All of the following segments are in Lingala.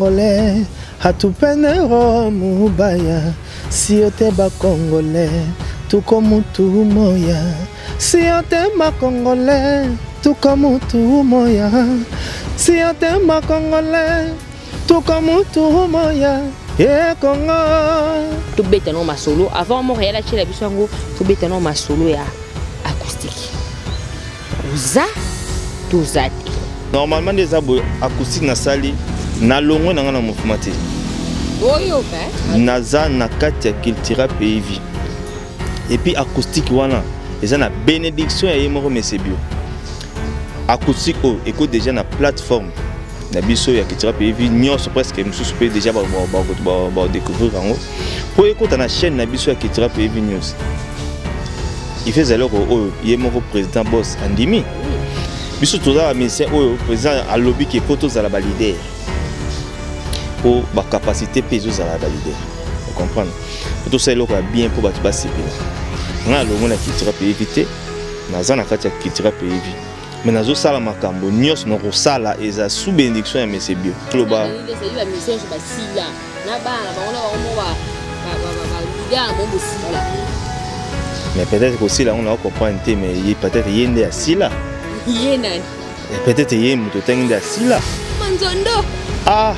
Congolais hatupende roho mubaya, sio te ba Congolais tuko mutu moya, sio te ba Congolais tuko mutu moya, sio te ba Congolais tuko mutu moya. E Congo. Tobeta no masolo avant Montréal atiela biso yango, tobeta no masolo ya acoustique. Oza toza te. Normalement nde eza boye, acoustique nasali nalongwe na ngai na mouvement te. Oyoka naza na kati ya Cultura Pays Vie. Et puis acoustique wana eza na bénédiction ya ye moko Monsieur Bio. Acoustique oyo eko déjà na plateforme na biso ya Cultura Pays Vie nyonso, presque mosusu mpe déjà badécouvrir yango mpo ekota na chaîne na biso ya Cultura Pays Vie News. Il fait eloko oyo ye moko président boss andimi. Biso toza bamusicien oyo président alobi ke po tozala baleader, mpo bacapacité mpe ezozala baleader, ocomprendre, po tosala eloko ya bien mpo bato basepela. Ngai alongo na Cultura Pays Vie te, naza na kati ya Cultura Pays Vie, mais nazosala makambo nyonso nakosala eza sous bénédiction ya Monsieur Bio. Loba. Bamusicien nyonso basila na bana bango na bango mo baleader na bango bosila. Mais peut-être kosila yango nakocomprendre te, mais ye peut-être ye nde asila. Ye nani? Peut-être ye moto otangi nde asila. Manzondo. Ah.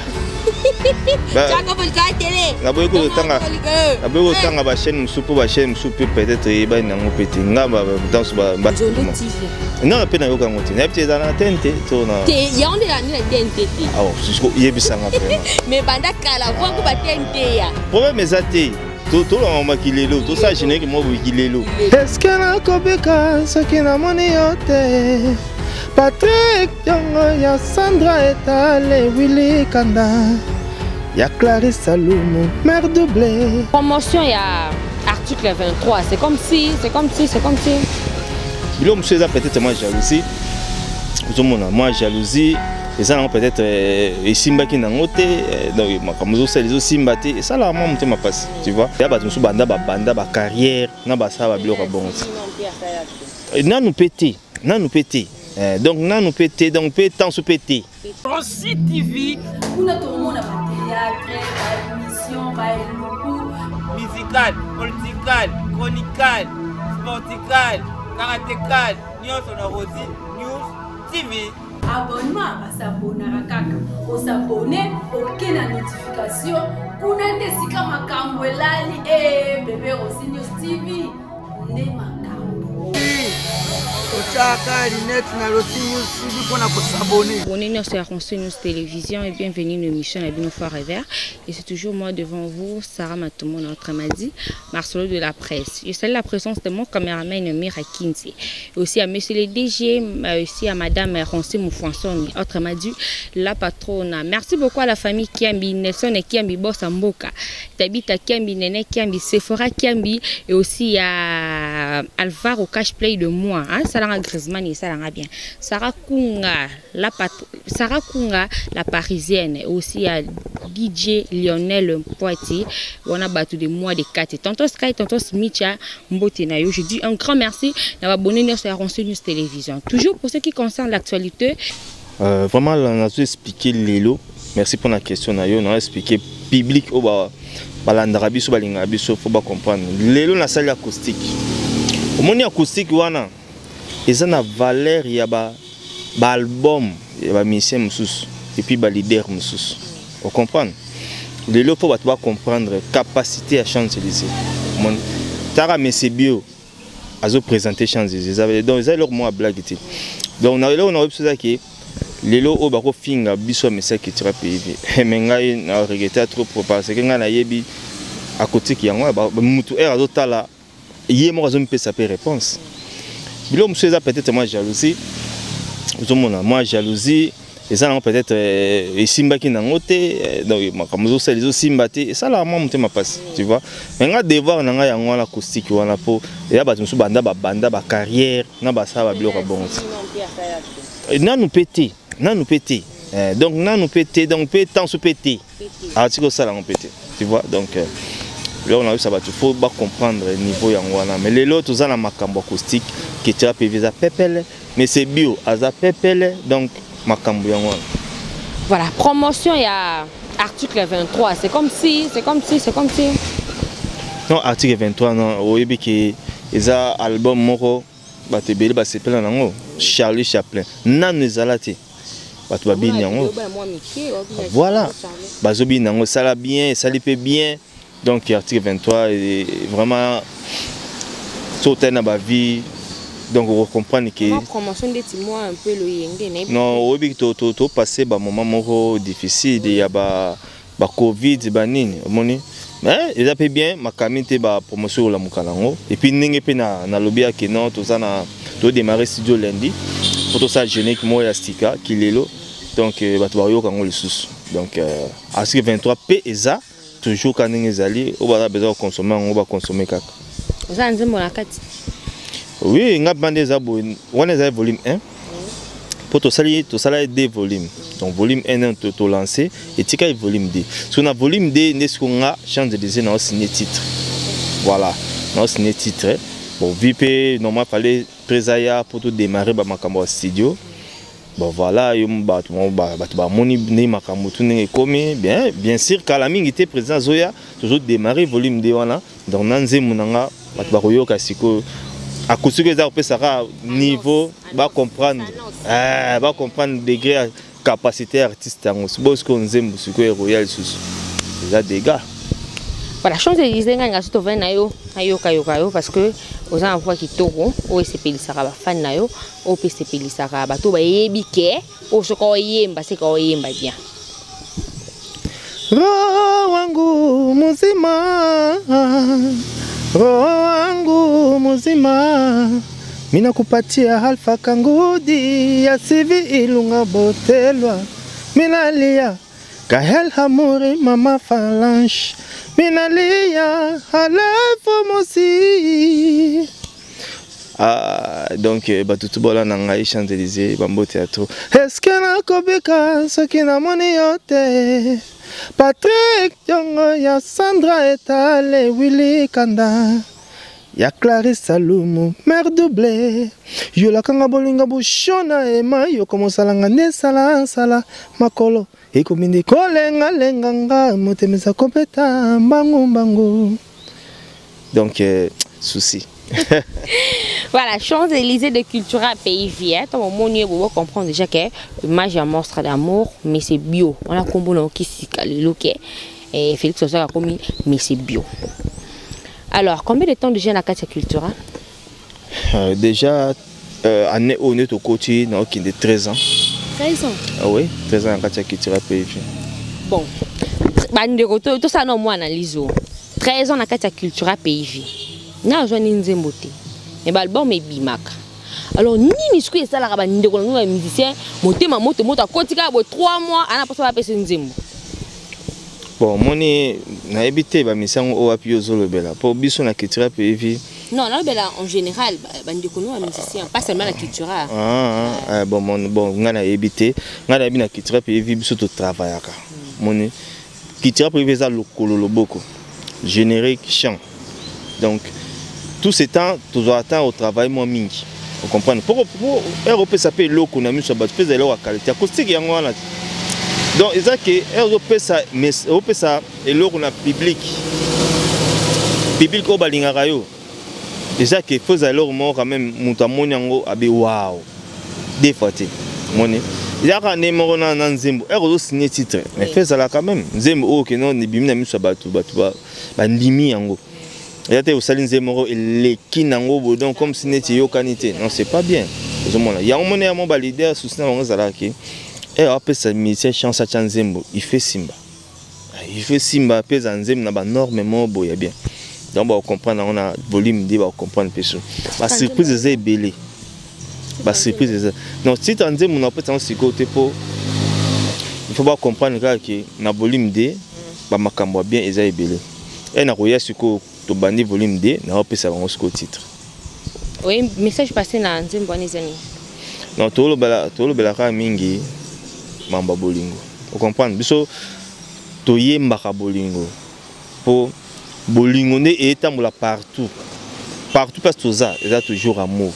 Tshaka tele. Naboyi kotanga bachaîne mosusu mpo bachaîne mosusu mpe peut-être eyebani nango mpe te. Nga danso. Nzondo TV. Non, mpe nayoka yango te, nayebi te eza na TNT to na Te, yango nde nde na TNT te. Awa yebisanga vraiment. Mais banda kala voku ba TNT ya Problème eza te, tolongamaki lelo, tosala générique moko boyiki lelo. Eske nakobika soki namoni yo te? Patrik Diongo ya Sandra Etale, Willi Kanda ya Clarisse Salumu, mère doublé. Promotion ya article 23, c'est comme si, c'est comme si, c'est comme si. Biloko mosusu eza peut-être mwa jalousie, ozomona mwa jalousie eza nango, peut-être esimbaki nango te. Donc makambo ezosala ezosimba te, esalaka mwa motema mpasi, tu vois. Ya bato mosusu banda babanda bacarrière na basala babiloko ya bongo te, nanu mpe te, nanu mpe te. Donc nanu mpe te, donc mpe ntanso mpe te. Rossy TV. Kuna tomona bathéâtre, baémission, baeluku. Musical, political, chronical, sportical, karatécal, nyonso na Rossy News TV. Abonnement, basabonaka kaka osabone, oke na notification kuna nde esika makambo elali. E bebe, Rossy News TV nde makambo. Otyaka linete na Rossy News TV mpona kosabone. Bonne nuit sur Rossy News Télévision et bienvenue dans l'émission La Bino Forever. Et c'est toujours moi devant vous, Sarah Matomo, notre dit Marcelo de la presse. Je salue la présence de mon caméraman Mira Kinzi. Et aussi à monsieur le DG, aussi à madame Roncy Moufansoni, autrement dit, la patronne. Merci beaucoup à la famille Kiambi, Nelson et Kiambi, Boss Mboka, Tabita Kiambi, Nene Kiambi, Sephora Kiambi, et aussi à Alvaro Cash Play de moi. Hein, Sarah Griezmann et Sarah bien. Sarah Kunga, Sarah Kunga, la parisienne, et aussi à DJ Lionel Poitier. On a battu des mois de 4. Tonton Sky, tonton Smitha, Mbote na yo. Je dis un grand merci d'avoir abonné sur Rossy News Télévision. Toujours pour ce qui concerne l'actualité. Vraiment, on a expliqué lelo. Merci pour la question na yo. On a expliqué public oyo ba balandaka biso, balingaka biso, faut bacomprendre. Lelo nasali acoustique. Omoni acoustique wana eza na valeur ya ba baalbum ya bamusicien mosusu et puis baleader mosusu, ocomprendre. Lelo mpo bato bacomprendre capacité ya Champs Élysées, omoni tara Monsieur Bio azoprésente Champs Élysées, donc eza eloko moko ya blague te. Donc na eloko na oyebi eza ke lelo oyo bakofinga biso ya Mesa Cultura Pays Vie, mais ngai na regretter trop parce que ngai nayebi akotiki yango. Mutu ere azotala ye moko azomipesa mpe réponse. Biloko mosusu eza peut-être mwa jalousie, ozomona mwa jalousie eza nango, peut-être esimbaki nango te. Donc makambo ezosala ezosimba te, esalaka mwa motema mpasi, tu vois. Mais nga devoir na ngai yango wana, acoustique wana, mpo eya bato mosusu banda babanda bacarrière na basala babiloko ya bongo te, nanu mpe te, nanu mpe te. Donc nanu mpe te, donc mpe ntanso mpe te, atiki kosala yango mpe te, tu vois. Donc biloko na biso bato faut bacomprendre niveau yango wana. Mais lelo toza na makambo acoustique, Cultura Pays Vie eza pepele, mais c'est bio aza pepele, donc makambo yango wana. Voilà, promotion ya Article 23, c'est comme si, c'est comme si, c'est comme si. Non, article 23, non, oyebi ke eza album moko bato ebele basepela nango. Charlie Chaplin nanu ezala te, bato babini yango, voilà, bazobina yango, esala bien, esali mpe bien. Donc article 23 est vraiment so otali na bavie, donc okocomprendre ke promotion ndeti moi un peu loyenge. Non, oyebi topasse bamoment moko difficile ya ba bacovid, banini, omoni. Mais eza mpe bien makami te, bapromotion olamuka nango. Et puis ndenge mpe nalobi ake non, toza na todémarre studio lundi po tosala générique moko ya sika kilelo. Donc bato bakoyoka yango lisusu. Donc article 23 mpe eza toujours ka ndenge ezali, oyo baza besoin koconsommer yango, baconsommer kaka. Oza na nzembo na kati? Oui, nga mpe nde eza boye. Wana ezali volume 1, mpo tosali, tosala deux volumes. Donc volume 1 tolance, etikali volume 2. So na volume 2 nde siko nga Champs Élysées naosigné titre. Voilà, naosigné titre. Bon, vi mpe normal fallait presa ya mpo todémarre bamakambo ya studio. Bon, voilà, yo bato bato bamoni ndenge makambo tu ndenge ekomi. Bien, bien sûr, kala mingi te président azoya, tozodémarre volume 2 wana. Donc na nzembo na nga, bato bakoyoka sikoyo acoustique eza kopesaka niveau, bacomprendre, bacomprendre degré ya capacité ya artiste yango. Bo sikoyo nzembo sikoyo ekoya lisusu, eza dégâts. Voilà, Champs Élysées, ngai nga so tovandi na yo, nayokayoka yo parce que oza na voix kitoko oyo esepelisaka bafani na yo, oyo mpe esepelisaka bato bayebi ke oyo soki oyemba seka oyemba bien. Roho wangu mzima, roho wangu mzima, mina kupatia Alpha Kangudi ya CV Ilunga Botelwa, minalia Gael Hamuri, Mama Falange, minalia Alefo Mosi. Ah, donc bato tu bola na ngai Champs-Élysées, bambote ya trop. Eske nakobika soki namoni yo te? Patrik Diongo ya Sandra Etale, Willy Kanda ya Clarisse Salumu, mare double, yolakanga bolinga bushona ema yoko mosalanga nde salasala makolo ekomi nde kolengalenga nga motema eza kobeta mbangu mbangu. Donc souci. Voilà, Champs-Élysées de Cultura Pays Vie. Hein. Ton moment, vous comprendre déjà que image un monstre d'amour, mais c'est bio. On a combo dans qui ok. Et Félix Ozoka a commis, mais c'est bio. Alors, combien de temps déjà la carte Cultura? Déjà, année où on est au côté, on a 13 ans. 13 ans? Ah oui, 13 ans na Cultura Pays Vie. Bon, bandeko, tout ça, non, moi, analyse. 13 ans na Cultura Pays Vie. Nazwa ni nzembo te, me baalbum ebimaka. Alors nini sikoyo esalaka bandeko na bino bamusicien motema moto moto akoti kaka boye 3 mois ana mposa bapesa nzembo? Bon, omoni, nayebi te bamusicien yango oyo wapi ozolobela, mpo biso na Cultura Pays Vie. Non, nalobela en général bandeko no bamusicien, pas seulement na Cultura. Ah, ah, bon, bon, bon, ngai nayebi te. Ngai nayebi na Cultura Pays Vie biso totravaillaka. Moni, Cultura Pays Vie eza lokolo loboko, générique, chant. Donc tout ce temps tozwaka temps otravaille mwa mingi, ocomprendre? Po ere opesa mpe eloko na miso ya bato mpe eza eloko ya qualité acoustique yango wana. Donc eza ke ere ozopesa, opesa eloko na public, public oyo balingaka yo, eza ke faut ezala eloko moko quand même moto amoni yango abe wow, deux fois te. Moni, eza kaka nde moko na nzembo, ere ozosigne titre, mais faut ezala quand même nzembo oyo keno ebimi na miso ya bato, bato bandimi yango. Eza te osali nzembo moko eleki nango boye, donc comme si neti eyokani te. Non, c'est pas bien. Ozomona yango, moni yango, baleader souci na bango ezalaki ere apesa musicien chance atya nzembo, il fait simba, il fait simba mpe eza nzembo na banorme moko boye ya bien. Donc bakocomprendre yango na volume nde bakocomprendre mpe so basurprise eza ebele, basurprise eza. Donc titre nzembo na opesa yango sikoyo te, mpo il faut bacomprendre kaka ke na volume 2 bamakambo ya bien eza ebele. E na koya sikoyo, tobandi volume 2, naopesa bango sikoyo titre. Oui, message passé na nzembo wana eza nini? Non, tolobela kaka mingi mambo ya bolingo, ocomprendre? Biso toyembaka bolingo mpo bolingo nde etambola partout, partout place toza, eza toujours amour.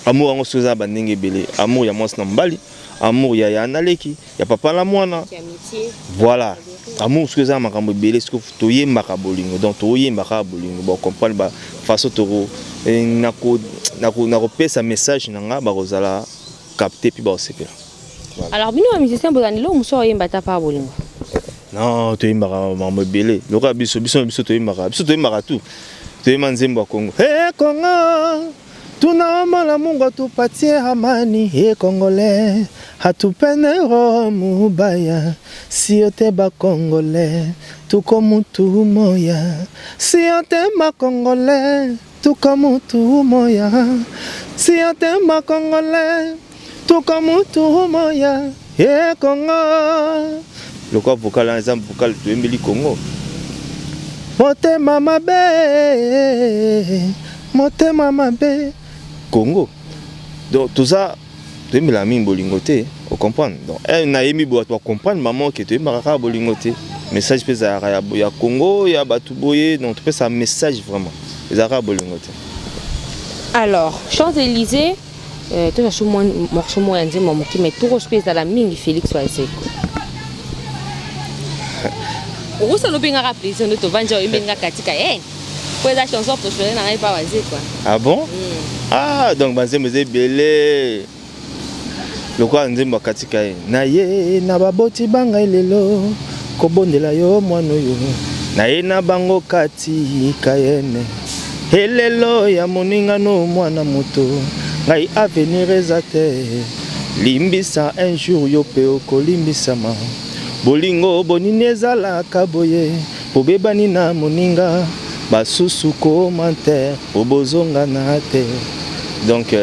Amour yango soki eza na bandenge ebele, amour ya mwasi na mobali, amour ya ya na leki, ya papa na mwana, voilà. Amour soki eza na makambo ebele, soki toyembaka bolingo, donc toyembaka bolingo, bacomprendre ba façon toko nakopesa message na nga, bakozala capté puis bakosepela. Alors bino ba musicien bozala lelo mosusu oyemba ata pa bolingo? Non, toyembaka makambo ebele. Lokola biso biso na biso toyembaka, biso toyembaka tout. Toyemba nzembo ya Congo. Hey, Congo, tunaomba na Mungu atupatie amani. Hey, Congolais, hatupende roho mubaya, sio te ba Congolais, tuko mutu moya, sio te ba Congolais, tuko mutu moya, sio te ba Congolais, tuko mutu moya. Hey, Congo. Lokola vocal wana eza vocal toyembeli Congo. Motema mabe, motema mabe, Congo. Donc toza toyembelaka mingi bolingo te, ocomprendre. Donc nayembi boye, bato bacomprendre mama ke toyembaka kaka bolingo te. Message mpe ezalaka ya Congo, ya bato boye. Donc topesaka message vraiment, ezalaka bolingo te. Alors Champs-Élysées, toza so mwa morceau moko ya nzembo ya moke, mais tokos mpe ezala mingi. Félix Wazeko, okosala obengaka plaisir nde tovandi, oyembenga katika ye po eza chanson préférée na ngai pa Wazekwa. Ah bon? Ah, donc banzembo eza ebele. Lokola nzembo akatika ye na ye na baboti bangai lelo kobondela yo mwana oyo na ye na bango katika yene elelo ya moningano mwana moto ngai avenir eza te, limbisa, un jour yo mpe okolimbisama. Bolingo bonini ezalaka boye, bobebani na moninga, basusu commentaire po bozongana te. Donc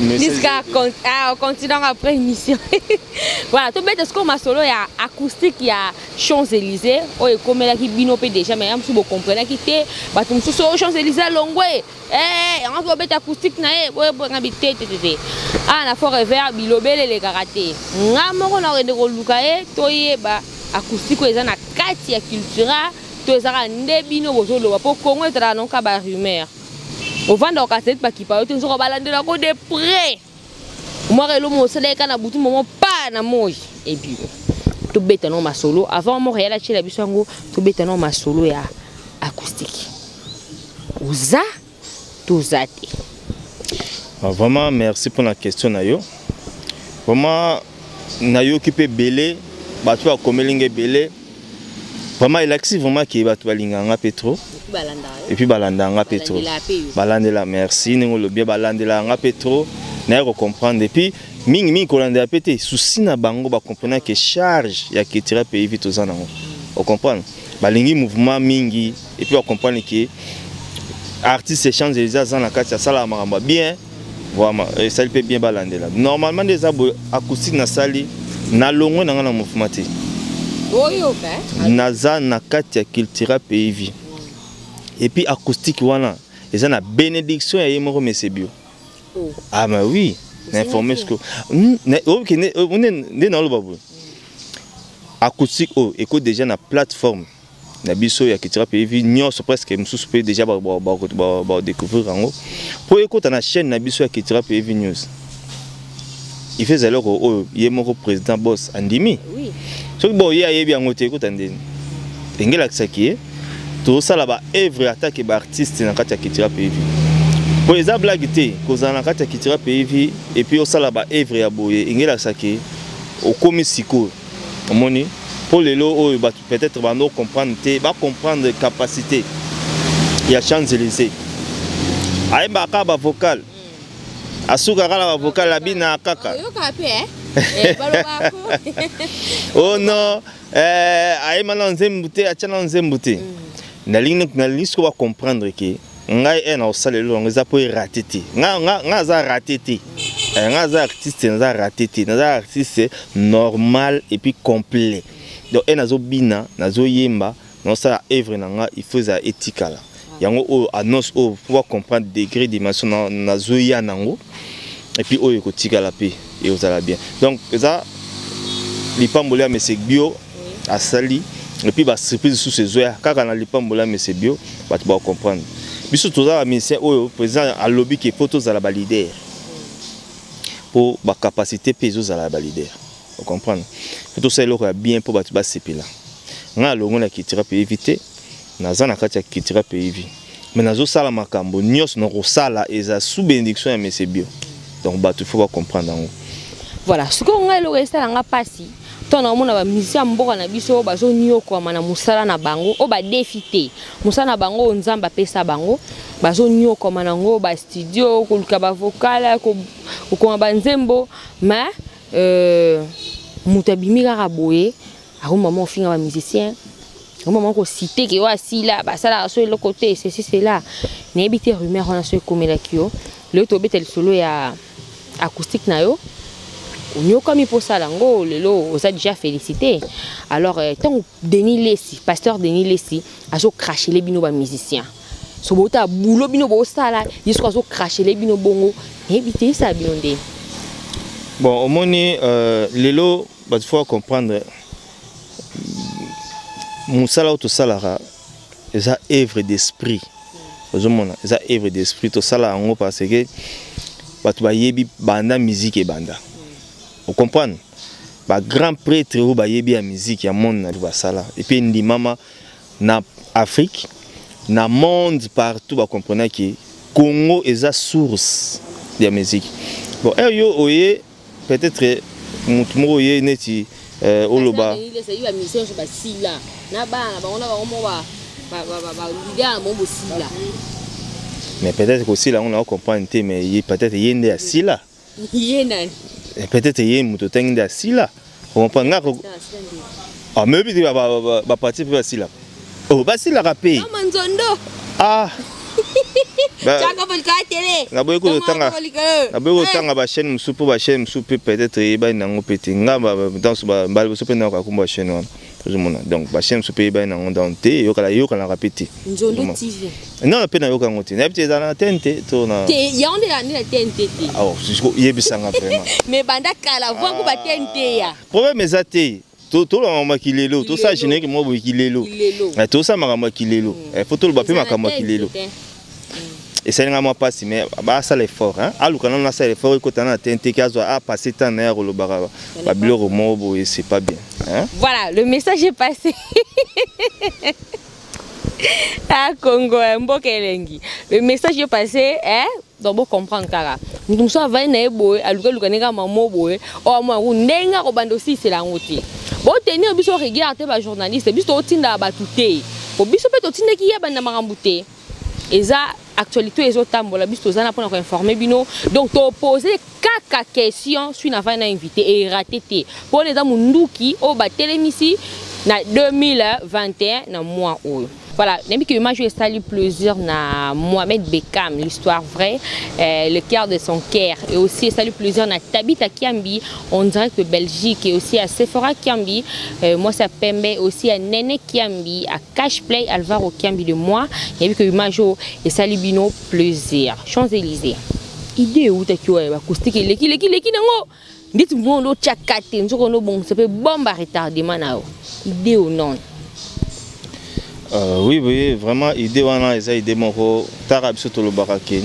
Jusqu'à ah, on continue après émission. Voilà, tobeta sikoyo masolo ya acoustique ya Champs-Élysées oyo ekomelaki bino mpe déjà, mais ya mosusu bokomprenaki te. Bato mosusu oyo Champs-Élysées alongwe, yango mpe obeta acoustique na ye boyebonga bi te te te te. Awa na Fort Revers bilobele elekaka te. Nga moko na kokende koluka ye, toyeba acoustique oyo eza na kati ya Cultura to ezaka nde bino bozoloba, mpo Kongo ezalaka nonka ba rumeur. Ovanda okasa ete bakipa yo te, nzoko balandelako de près mwaka elomo osalaki na butu momo pa na moi. Ebi tobeta no masolo avant Montréal atiela biso yango, tobeta no masolo ya acoustique, oza toza te. Ah, vraiment merci pour la question na yo. Vraiment nayoki mpe ebele, bato bakomeli nga ebele. Vraiment elakisi vraiment ke bato balingaka nga mpe trop et puis balandaka nga mpe trop. Balandela, merci ndenge olobi, balandelaka nga mpe trop. Naye kocomprendre et puis mingimingi kolandela mpe te, souci na bango bacomprena ke charge ya Cultura Pays Vie toza nango, ocomprendre, balingi mouvement mingi et puis bacomprendre ke artiste Champs-Élysées aza na kati, asalaka makambo ya bien. Vraiment esali mpe bien, balandela. Normalement nde eza boye, acoustique nasali, nalongwe na nga na mouvement te. Oyoka. Naza na kati ya Cultura Pays Vie et puis acoustique wana eza na bénédiction ya ye moko Mesebio. Oh. Ah mais oui, na informé ce que nde naloba boye, acoustique oyo eko déjà na plateforme na biso ya Cultura Pays Vie nyonso presque, mosusu mpe déjà badécouvrir yango mpo ekota na chaîne na biso ya Cultura Pays Vie News. Il fait eloko oyo ye moko président boss andimi. Soki bo ye ayebi yango te, ekota ndeni ndenge elakisaki ye tozosala baœuvre atake baartiste na kati ya Cultura Pays Vie, po eza blague te kozala na kati ya Cultura Pays Vie et puis osala baœuvre ya boye. Enge elakisaki okomi sikoyo omoni, mpo lelo oyo bato peut-être bando comprendre te, bacomprendre capacité ya Champs-Élysées. Ayembaka kaka bavocal, asukaka na bavocal, abinaka kaka. Oyoka mpe balobako. Oh non, ayemba na nzembo te, atya na nzembo te. Nalingi sikoyo bacomprendre ke ngai na kosala eloko yango eza mpo erater te. Ngai aza raté te. Ngai aza artiste, naza raté te, naza artiste normal et puis complet. Donc nazobina, nazoyemba, nazosala œuvre na nga, il faut ezala etikala yango oyo annonce oyo po bacomprendre degré dimension nazoya nango et puis oyo ekotikala mpe ekozala bien. Donc eza lipamboli ya Mese Bio asali et puis basurprise lisusu ezoya kaka na lipamboli ya Mese Bio, bato bacomprendre. Biso toza ba musicien oyo président alobi ke faut tozala ba leader. Po ba capacité pe ezozala ba leader. Vous comprenez? Faut tosala eloko ya bien po bato basepela. Ngai alongo na Cultura Pays Vie te, naza na kati ya Cultura Pays Vie. Mais nazosala makambo nyonso nakosala eza sous bénédiction ya Monsieur Bio. Donc bato faut ba comprendre yango. Voilà, sikoyo ngai eloko esala nga mpasi ntango naomona bamusicien ya mboka na biso oyo bazonyokwama na mosala na bango, oyo badefi te mosala na bango oyo Nzambe apesa bango, bazonyokwama nango, bastudio, koluka bavokale, kokoma banzembo, mais moto abimi kaka boye, akomama ofinga bamusicien, akomama kosite ke oyo asila basalaka so eloko te, ceci cela. Nayebi te rumeur wana so ekomelaki yo. Lelo tobeta lisolo ya acoustique na yo, onyokami mpo osala yango, lelo oza déjà félicité. Alors ntango Denis Lesi, pasteur Denis Lesi azocrachele bino bamusicien, so bota bulo bino bosala, ye soki azocrachele bino bongo, nayebi te esala bino ndeni. Bon, omoni lelo bato faut comprendre mosala oyo tosalaka eza œuvre d'esprit. Ozomona, eza œuvre d'esprit, tosala yango parce que bato bayebi banda musique ebanda. Ocomprendre, bagrand prêtre oyo bayebi ya musique ya monde na basala, et puis ndimama na Afrique, na monde partout, bacomprenaki Congo eza source ya musique. Bon, yo oye peut-être motu moko oye neti oloba basila na bana na bango, na bango mo baleader na bango bosila. Mais peut-être kosila yango na comprendre te, mais ye peut-être ye nde asila. Ye nani? Peut-être ye moto otangi nde asila, comprendre nga. Ah, mais oyebi te baparti mpe basila, oh, basilaka mpe. Manzondo. Ah, naboyi kotanga bachaîne mosusu mpo bachaîne mosusu mpe peut-être eyebani nango mpe te. Nga mbala liboso mpe nayoka kombo bachaîne wana, ozomona. Donc bachaîne mosusu mpe eyebani nango donc te, eyokanaka mpe te. Nzondo TV. Non, mpe nayoka yango te, nayebi te ezala na TNT to na Yango nde na TNT te. Yebisanga vraiment. Mais banda kala vango ba TNT ya Problème eza te, toloba makambo ya kilelo, tosala générique moko boye kilelo, tosala makambo ya kilelo, faut toloba mpe makambo ya kilelo. Esalinga mwa mpasi, mais basala effort, aluka nano asala effort ekota na TNT ke azwa apasse temps na ye akolobaka babiloko moko boye, c'est pas bien. Voilà, le message est passé. Ah, Congo, mboka elengi. Le message est passé, hein? Donc bo comprendre kaka moto mosusu avandi na ye boye, alukaluka ndenge mamo boye oyo amona yango ndenge akobanda osisela yango te. Botenir biso rigueur te, bajournaliste, biso totindaka bato te, po biso mpe totindaki ye banda makambo te. Eza actualité ezotambola, biso toza na mpona koinforme bino. Donc topose kaka question sui na vai na invité eraté te, mpona eza munduki oyo batelemisi na 2021 na mois oyo. Voilà, nayebi que image esali plaisir na Mohamed Beckham, l'histoire vraie, le cœur de son cœur. Et aussi esali plaisir na Tabitha Kiambi, en direct de Belgique. Et aussi à Sephora Kiambi, moi c'est Pembe, aussi à Nene Kiambi, à Cash Play, Alvaro Kiambi de moi. Nayebi que image esali bino plaisir. Champs-Élysées. Idée où t'as qui ouais, acoustique leki leki leki nango. Dites moi lo tchakate, nzoko no bon, ça peut bombe à retardement na yo. Idée ou non? Oui, vraiment idée wana eza idée moko tara biso tolobaka ke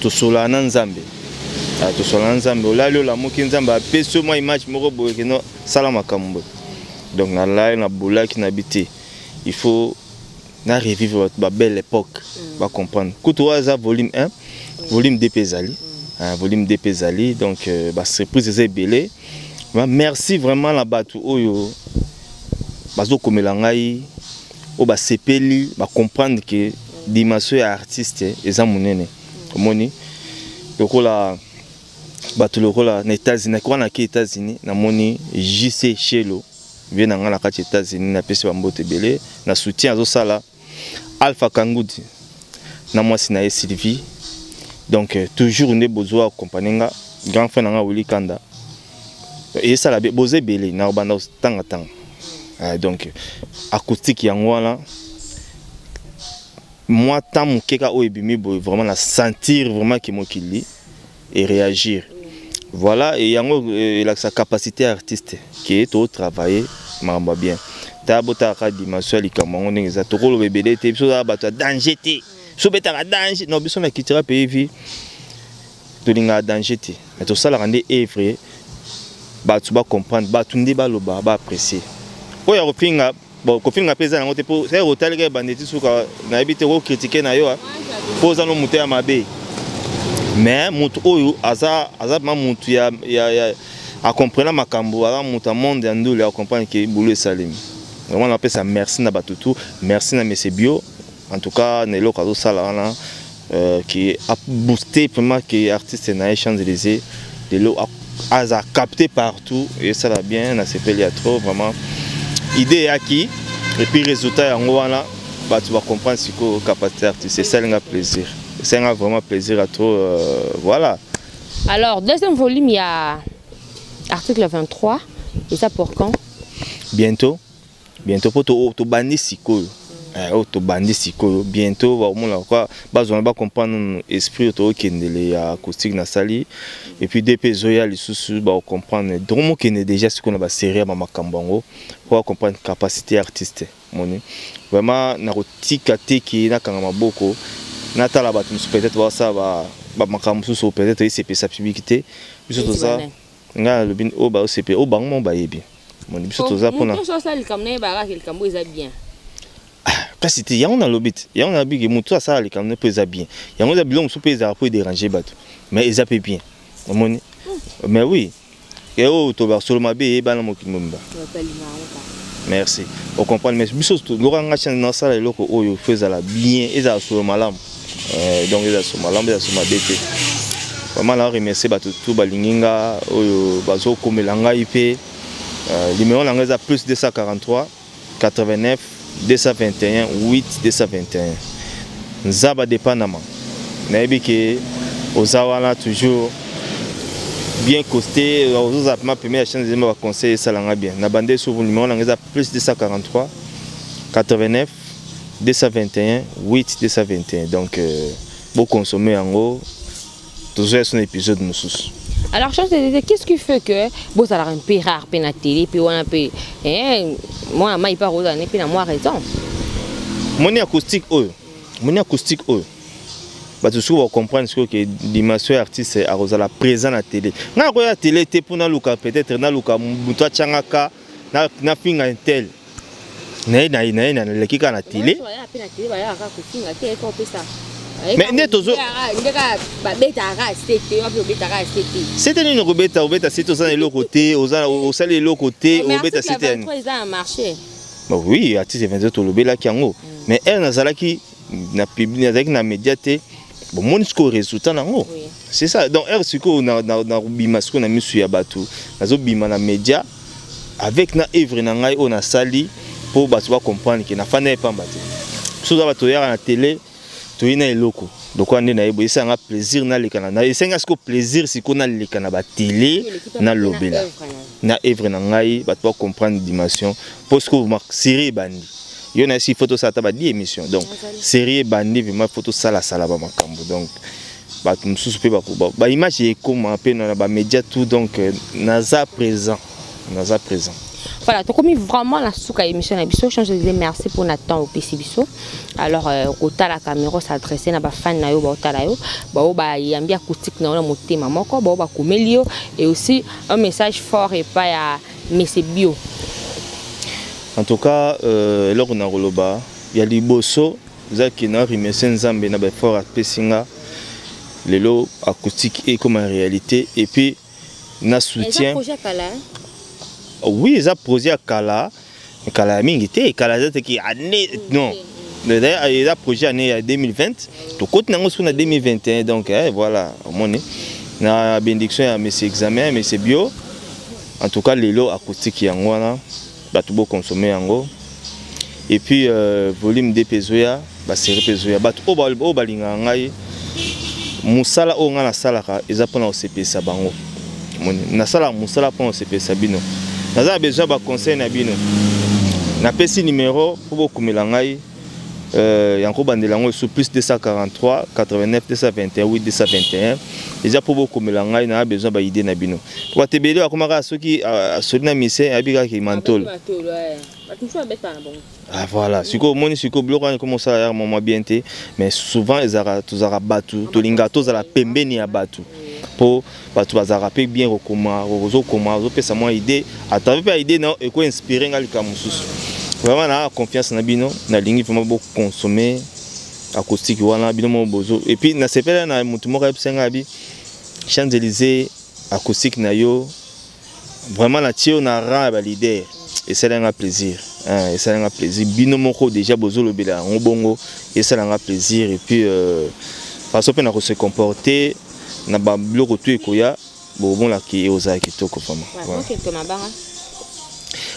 tosolana na Nzambe. Tosolana na Nzambe, olali olamuki, Nzambe apesi yo mwa image moko boye ke no sala makambo boye. Donc nalali nabulaki na bi te, il faut na revivre bato ba belle époque, bacomprendre. Kutu oyo eza volume 1, volume 2 mpe ezali, volume 2 mpe ezali. Donc basurprise eza ebele. Merci vraiment na bato oyo bazokomela ngai, oyo basepeli bacomprendre ke dimension ya artiste eza monene. Omoni lokola bato lokola na États-Unis, nakoka nake États-Unis, namoni JC Shelo vie na ngai na kati ya États-Unis, napesi bambote ebele na soutien azosala Alpha Kangudi na mwasi na ye Sylvie. Donc toujours nde bozwa accompagner nga, grand frère na nga Willy Kanda, esala boza ebele na banda tanga tanga. Donc acoustique yango wana, mwa temps moke ka oyo ebimi boye, vraiment na sentir vraiment ke mokili et réagir. Voilà, et yango elakisa capacité artiste ke totravailler makambo ya bien. Taya botalaka dimension ya likambo yango ndenge eza, tokoloba ebele te, biso ozala bato ya danger te. Biso betaka danger. Non, biso na Cultura Pays Vie tolingaka danger te. Mais tosalaka nde œuvre bato ba comprendre, bato nde baloba, ba apprécier. Oyo ya kofinga, bon, kofinga mpe eza yango te, mpo seke otalika ebande ti suka, nayebi te okocritiquer na yo mpo oza no moto ya mabe. Mais moto oyo aza vraiment moto ya acomprena makambo, aza moto ya monde ya ndule, acomprendre ke boulot esalemi. Vraiment napesa merci na bato tout, merci na monsieur Bio en tout cas na eloko azosala wana, qui a boosté vraiment ke artiste na ye Champs-Élysées lelo aza capté partout, esala bien. Nasepeli ya trop vraiment. Idée eyaki et puis résultat yango wana, bato bacomprendre sikoyo capacité artiste. Esalinga plaisir, esalinga vraiment plaisir à trop, voilà. Alors, deuxième volume, il y a article 23, et ça pour quand? Bientôt, bientôt, po tobandi sikoyo. Oyo tobandi sikoyo, bientôt bakomona kwa bazwana bacomprendre esprit oyo tookendele ya acoustique nasali. Et puis dp ezoya lisusu, bakocomprendre dromokende déjà sikoyo na basérie ya bamakambo yango po bacomprendre capacité artiste. Moni vraiment nakotika te ke nakanga maboko, natala bato mosusu peut-être basala bamakambo mosusu, peut-être esepesa public te. Biso toza, ngai nalobi oyo baosepe, oyo bango mo bayebi. Moni biso toza mpona Likambo eza bien. Kasi te, yango nalobi te, yango nalobi ke motu asala likambo mpo eza bien. Yango eza biloko mosusu mpe ezalaka mpo edéranger bato, mais eza mpe bien. Omoni, mais oui, oyo to solo mabe eyebana mokili mobimba. Merci, ocomprendre. Mais biso loka nga chance nasala eloko oyo, faut ezala bien, ezala solo malamu. Donc ezala solo malamu, ezala solo mabe te. Vraiment na remercier bato tout balingi nga, oyo bazokomela ngai mpe. Numéro na ngai eza plus 243 89 221 8 221. Nzaba de Panama, nayebi ke oza wana toujours bien costé, ozozala mpema peme ya chaîne ezemba, baconseil esalanga bien na bande. Souvent numéro na ngai eza plus 243 89 221 8 221. Donc boconsommer yango, tozoya so na épisode mosusu. Alors, Champs-Élysées, qu'est-ce qui fait que bozalaka un peu rare mpe na télé mpe wana mpe mwana mai mpe akozala ne mpe na mwa raison? Moni acoustique oyo, moni acoustique oyo, bato soki bacomprendre sikoyo ke dimension ya artiste akozala présent na télé. Ngai nakoya télé te mpo naluka, peut-être naluka moto atiangaka nafinga un tel naye naye naleki kaka na télé. Mais nde tozo sete nini okobeta? Obeta sete, oza na eloko te, osali eloko te, obeta sete yani. Oui, artiste 23 tolobelaki yango, mais ere nazalaki na public, nazalaki na média te. Bomoni sikoyo résultat nango, c'est ça. Donc ere sikoyo nakobima sikoyo na misu ya bato, nazobima na média avec na œuvre na ngai oyo nasali mpo bato bacomprendre ke nafanda epamba te. Biso oza bato oyaka na télé, toyi na eloko lokola nde nayebi esalanga plaisir naleka na esenga sikoyo plaisir sikoyo naleka na batélé, nalobela na œuvre na ngai, bato bacomprendre dimension. Mpo sikoyo série ebandi, yo na esi, faut tosala ata ba 10 émission. Donc série ebandi, vraiment faut tosalasala bamakambo. Donc bato mosusu mpe baimage ekóma mpe na bamédia tout. Donc naza présent, naza présent. Voilà, tokomi vraiment na suka émission na biso. Change de, merci pour na temps opesi biso. Alors kotala caméra, s'adresser na bafan na yo, baotala yo, bao bayambi acoustique na yo na motema moko, bao bakomeli yo, et aussi un message fort epai ya Monsieur Bio. En tout cas, eloko na koloba ya liboso ezaki na remercier Nzambe na baeffort apesi nga lelo acoustique ekoma réalité, et puis na soutien. Oui, eza projet ya kala, kala ya mingi te, kala eza teki année, non, eza projet année ya 2020, tokoti nango soki na 2021. Donc voilà, omoni na bénédiction ya monsieur Examen, monsieur Bio. En tout cas lelo acoustique yango wana, bato boconsommer yango. Et puis volume 2 mpe ezoya, basérie mpe ezoya. Bato oyo balingaka ngai, mosala oyo ngai nasalaka eza mpona kosepelisa bango. Nasalaka mosala mpona kosepelisa bino. Naza na besoin ya baconseil na bino. Napesi numéro mpo bokomela ngai. Euh, yango bandela yango esu plus 243 89 221 8 221 eza mpo bokomela ngai na besoin ba idée na bino po bato ebele bakomaka soki euh, asoli na mise ayebi kaka mantolo ah, voilà sikoyo omoni sikoyo biloko wana ekoma osala yaka mwa bien te mais souvent ezalaka tozalaka bato tolingaka tozala pembeni ya bato mpo bato bazalaka mpe bien kokoma ozokoma ozopesa mwa idée à travers mpe idée na eko inspire nga likambo mosusu vraiment naa confiance na bino nalingi vraiment boconsommer acoustique wana bino moko bozo et puis nasepela na motu moko ayebisa ngai abi Champs Élysées acoustique na yo vraiment natie yo na rang ya baleader esala nga plaisir esala nga plaisir bino moko déjà bozolobela yango bongo esala nga plaisir et puis euh, façon mpe na kose comporter na babiloko tu ekoya bokomonaki ekozala kitoko vraiment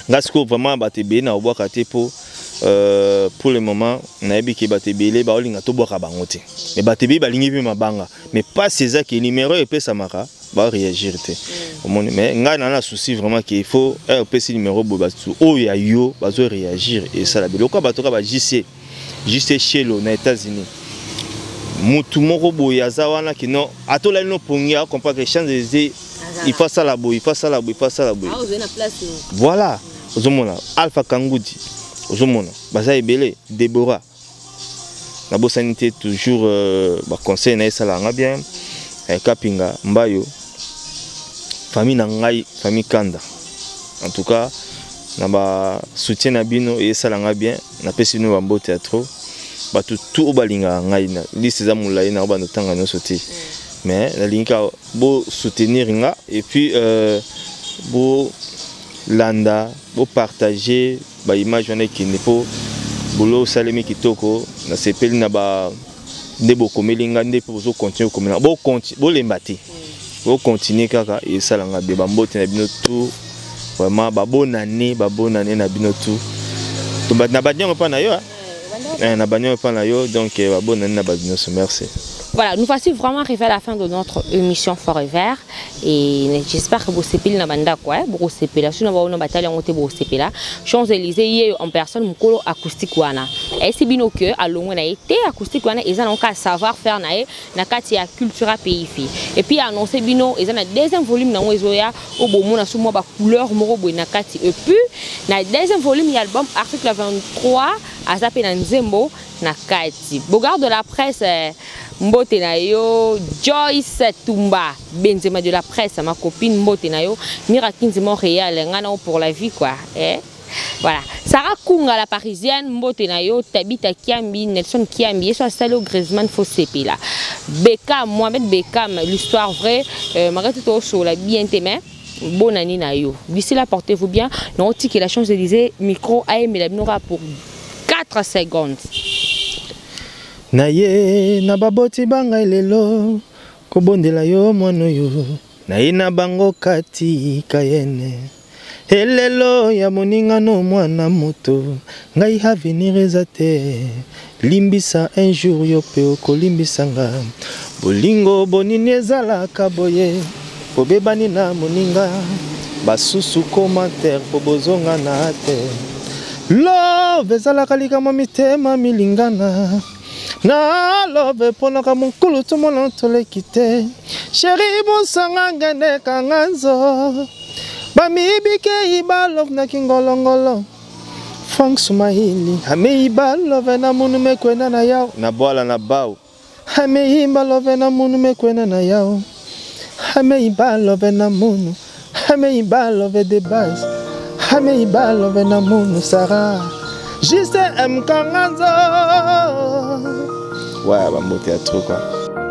nga sikoyo vraiment bato ebele na kobwaka te mpo euh, pour le moment nayebi ke bato ebele baolinga tobwaka bango te mais bato ebele balingi mpe mabanga mais mpasi eza ke numero epesamaka baréagir te mm. omoni mais ngai na na souci vraiment ke il faut eh, opesi numero boye bato oyo ya yo bazo réagir esala biloko bato ka ba jc jc shelo na états-unis mutu moko boye aza wana kino atolali no pongi acomprendre que champs élysées il faut asala boye il faut asala boye il faut asala boye ah, voilà ozomona alpha kangudi ozomona baza ebele debora nabosani te toujours euh, baconseil na ye esalaka nga bien eh, kapinga mbayo famille na ngai famille kanda en tout cas na ba soutien na bino esala nga bien napesi bino bambote ya trop bato tout oyo balingaka ngai na liste eza molai na bando tanga nyonso te mais nalingi kaka bosoutenir nga et puis euh, bolanda bopartage baimage wana ekende mpo bolo osalemi kitoko nasepeli na ba nde bokomeli nga nde mpe bozocontinue kokomela bolemba te bocontinue kaka esala nga be bambote na bino tout vraiment babonane babonane na bino tout na bandi yango mpa na yo eh, na bandi yango mpa na yo donc eh, babonane na bato nyonso merci. Voilà, nous voici vraiment arrivés à la fin de notre émission Forever. Et j'espère que vous savez na banda quoi, vous savez sinon ba ono batali yango te vous savez Champs-Élysées ye en personne mukolo acoustique wana. Et si bino que alongwe na été acoustique wana eza na ka savoir faire na ye na kati ya Cultura Pays Fi. Et puis annoncé bino eza na deuxième volume nango ezoya au bomona sous moi ba couleur moko boye na kati. Et puis na deuxième volume ya album article 23 aza pe na nzembo na kati. Bogard de la presse eh, mbote na yo Joyce Tumba Benzema de la presse ma copine mbote na yo Mira Kinzi Montréal nga na pour la vie quoi eh voilà Sarah Kunga la parisienne mbote na yo Tabita Kiambi Nelson Kiambi yeso asali Griezmann faut sepela Beckham Mohamed Beckham l'histoire vraie euh, malgré tout osola bien te mais bonne année na yo d'ici là portez-vous bien na otikela chance de disait micro ayemela bino kaka pour 4 secondes na ye na baboti ba ngai lelo kobondela yo mwana oyo na ye na bango kati kayene elelo ya moninga no mwana moto ngai avenir eza te limbisa un jour yo mpe okolimbisa nga bolingo bonini ezalaka boye bobebani na moninga basusu commentaire mpo bozongana te love ezalaka likambo mitema milingana na love eponaka mokulu tomona toleki te sheri bosanga ngende kanga nzo bamibikei balove na kingolongolo frank sumahili ameiba love na munu mekwena na yao na bwala na bao ameimba love na munu mekwena na yao ameimba love na munu ameimba love de base ameimba love na munu sara juste mkanganzo ouais bambote ya trop quoi.